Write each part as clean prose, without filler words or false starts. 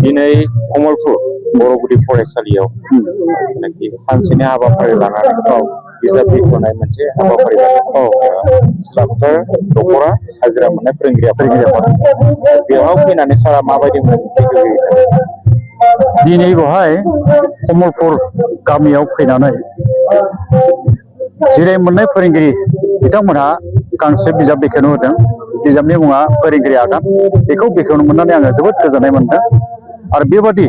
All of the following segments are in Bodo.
दिनै कमलपुर बर'गुदि फरायसालियाव जेनाखि सानसेनि हाबाफारि लानानै बिजाब बिख'नाय मोनसे हाबाफारि सिलाफोथार दख'रा हाजिरा मोननाय फोरोंगिरिफोर बेवहाय फैनानै सारा माबायदि दिनै बेवहाय कमलपुर गामियाव फैनानै जिराय मोननाय फोरोंगिरि बिथांमोनहा गांसे बिजाब बेखेवनो होदों। बिजाबनि मुङा फोरोंगिरि आगान। बेखौ बेखेवनो मोननानै आङो जोबोद गोजोननाय मोनदों आरो बेबादि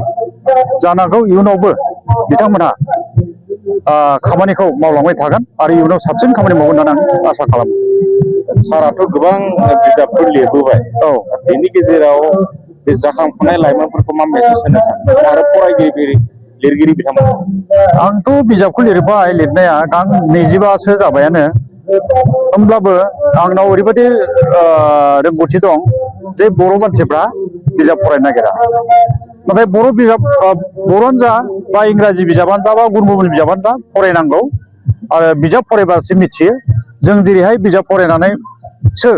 जानांगौ इयुनावबो बिथांमोनहा खामानिखौ मावलांबाय थागोन आरो इयुनाव साबसिन खामानि मावगोन होननानै आं आसा खालामो। साराथ' गोबां बिजाबफोर लिरबोबाय। बेनि गेजेराव बे जाखांफुनाय लाइमोनफोरखौ मा मेसेज होनो सानो आरो फरायगिरि लिरगिरि बिथांमोन? आंथ' बिजाबखौ लिरबाय लिरनाया आं 22सो जाबायानो। होमब्लाबो आंनाव ओरैबायदि रोंगौथि दं जे बर' मानसिफ्रा बिजाब फरायनो नागिरा। नाथाय बर' बिजाब बर'आनो जा बा इंराजि बिजाबानो जा बा गुबुन गुबुन बिजाबानो जा फरायनांगौ आरो बिजाब फरायबासो मिथियो। जों जेरैहाय बिजाब फरायनानैसो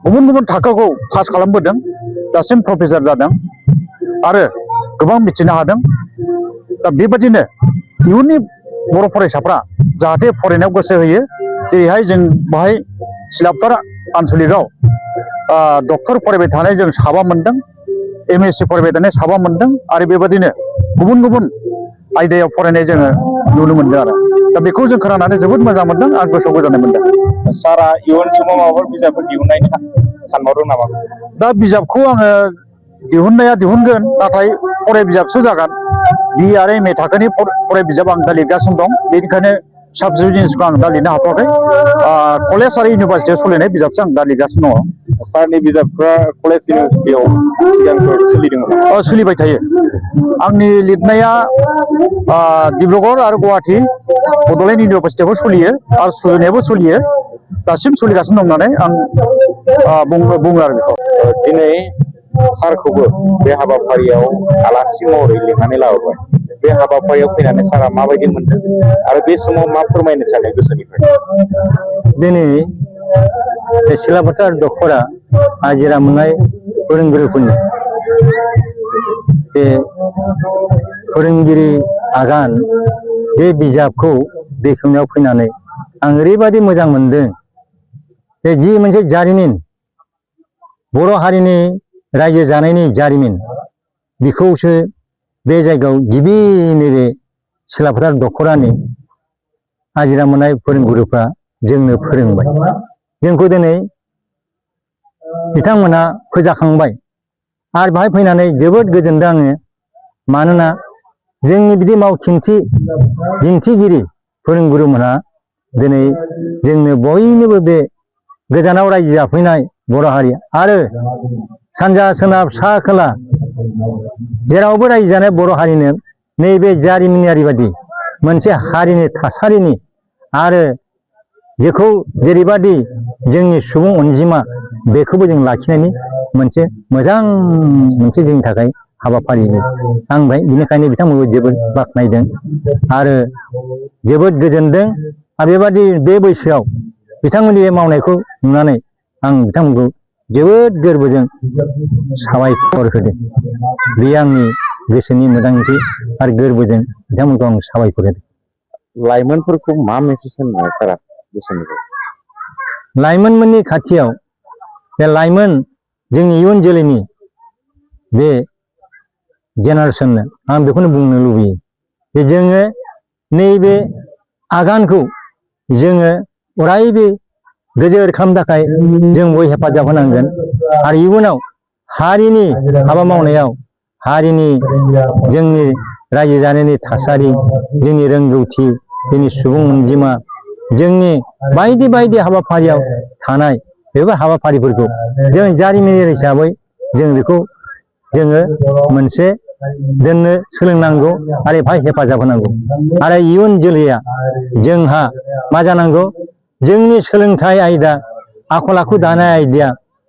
गुबुन गुबुन थाखोखौ पास खालामबोदों, दासिम प्रफेसार जादों आरो गोबां मिथिनो हादों। दा बेबादिनो इयुननि बर' फरायसाफ्रा जाहाथे फरायनायाव गोसो होयो। जेरैहाय जों बाहाय सिलाफोथार आनसलिकआव डक्टर फरायबाय थानाय जों 7 मोनदों, MSc फरायबाय थानाय 7 मोनदों आरो बेबादिनो गुबुन गुबुन आयदायाव फरायनाय जोङो नुनो मोनदों आरो दा बेखौ जों खोनानानै जोबोद मोजां मोनदों आरो गोसोआव गोजोननाय मोनदों। सारा इयुन समाव माबाफोर बिजाबफोर दिहुननायनि सानबावदों नामा? दा बिजाबखौ आङो दिहुनगोन, नाथाय फराय बिजाबसो जागोन। बि आरो MA थाखोनि फराय बिजाब आं दा लिरगासिनो दं। बेनिखायनो साबजेक्ट जिनिसखौ आं दा लिरनो हाथ'वाखै। कलेज आरो इउनिभारसिटियाव सोलिनाय बिजाबसो आं दा लिरगासिनो दङ। सारनि बिजाबफ्रा कलेज इउनिभारसिटियाव सिगांफोर सोलिदोंमोन? सोलिबाय थायो। आंनि लिरनाया डिब्रुगड़ आरो गुवाहाटि बड'लेण्ड इउनिभारसिटियावबो सोलियो आरो सुजुनायाबो सोलियो। दासिम सोलिगासिनो दं होननानै आं बुङो आरो बेखौ। दिनै सारखौबो बे हाबाफारियाव आलासि महरै लिंनानै लाबोबाय। बे हाबाफारियाव फैनानै सारा माबायदि मोनदों आरो बे समाव मा फोरमायनो सानो गोसोनिफ्राय? दिनै सिलाफोथार दख'रा हाजिरा मोननाय फोरोंगिरिफोरनि बे फोरोंगिरि आगान बे बिजाबखौ बेखेवनायाव फैनानै आं ओरैबायदि मोजां मोनदों। बे जि मोनसे जारिमिन, बर' हारिनि रायजो जानायनि जारिमिन, बेखौसो बे जायगायाव गिबि नैबे सिलाफोथार दख'रानि हाजिरा मोननाय फोरोंगुरुफ्रा जोंनो फोरोंबाय। जोंखौ दिनै बिथांमोनहा फोजाखांबाय आरो बाहाय फैनानै जोबोद गोजोनदों आङो। मानोना जोंनि बिदि दिन्थिगिरि फोरोंगुरुमोनहा दिनै जोंनो बयनोबो बे गोजानाव रायजो जाफैनाय बर' हारि आरो सानजा सोनाब सा खोला जेरावबो रायजो जानाय बर' हारिनो नैबे जारिमिनारि बादि मोनसे हारिनि थासारिनि आरो जेखौ जेरैबादि जोंनि सुबुं अनजिमा बेखौबो जों लाखिनायनि मोनसे मोजां जोंनि थाखाय हाबाफारि नांबाय। बेनिखायनो बिथांमोनखौ जोबोद बाख्नायदों आरो जोबोद गोजोनदों। आरो बेबादि बे बैसोआव बिथांमोननि मावनायखौ नुनानै आं बिथांमोनखौ जोबोद गोरबोजों साबायखर होदों। बे आंनि गोसोनि मोन्दांथि आरो गोरबोजों बिथांमोनखौ आं साबायखर होदों। लाइमोनफोरखौ मा मेसेज होनो सारा गोसोनिफ्राय? लाइमोनमोननि खाथियाव बे लाइमोन जोंनि इयुन जोलैनि बे जेनेरेसननो आं बेखौनो बुंनो लुबैयो जे जोङो नैबे आगानखौ जोङो अरायबो गोजोर खालामनो थाखाय जों बयबो हेफाजाब होनांगोन आरो इयुनाव हारिनि हाबा मावनायाव हारिनि जोंनि रायजो जानायनि थासारि, जोंनि रोंगौथि, जोंनि सुबुं अनजिमा, जोंनि बायदि बायदि हाबाफारियाव थानाय बेफोर हाबाफारिफोरखौ जों जारिमिनारि हिसाबै जों बेखौ जोङो मोनसे दोननो सोलोंनांगौ आरो बेवहाय हेफाजाब होनांगौ। आरो इयुन जोलैया जोंहा मा जानांगौ? जोंनि सोलोंथाइ आयदा, आखल आखु दानाय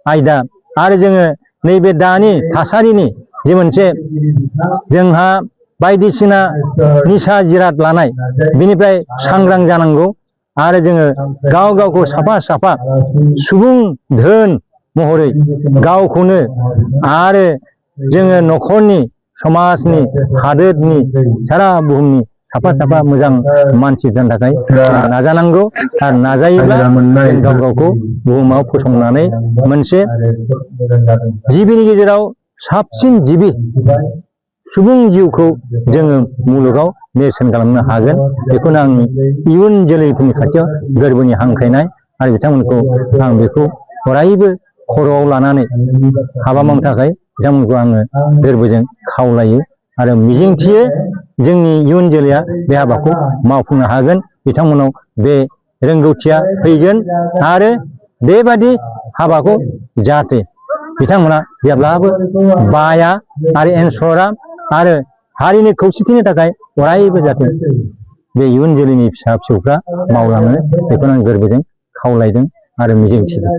आयदा आरो जोङो नैबे दानि थासारिनि जे मोनसे जोंहा बायदिसिना निसा जिराद लानाय बिनिफ्राय सांग्रां जानांगौ आरो जोङो गाव गावखौ साफा सुबुं धोन महरै गावखौनो आरो जोङो न'खरनि समाजनि हादोरनि सारा बुहुमनि साफा साफा मोजां मानसि जानो थाखाय नाजानांगौ आरो नाजायोब्ला जों गाव गावखौ बुहुमाव फसंनानै मोनसे जिबिनि गेजेराव साबसिन जिबि सुबुं जिउखौ जोङो मुलुगाव नेरसोन खालामनो हागोन। बेखौनो आंनि इयुन जोलैफोरनि खाथियाव गोरबोनि हांख्रायनाय आरो बिथांमोनखौ आं बेखौ अरायबो खर'आव लानानै हाबा मावनो थाखाय बिथांमोनखौ आङो गोरबोजों खावलायो आरो मिजिंथियो जोंनि इयुन जोलैया बे हाबाखौ मावफुंनो हागोन। बिथांमोनाव बे रोंगौथिया फैगोन आरो बेबादि हाबाखौ जाहाथे बिथांमोना जेब्लाबो बाया आरो एनसरा आरो हारिनि खौसेथिनि थाखाय अरायबो जाहाथे बे इयुन जोलैनि फिसा फिसौफ्रा मावलाङो बेखौनो आं गोरबोजों खावलायदों आरो मिजिंथिदों।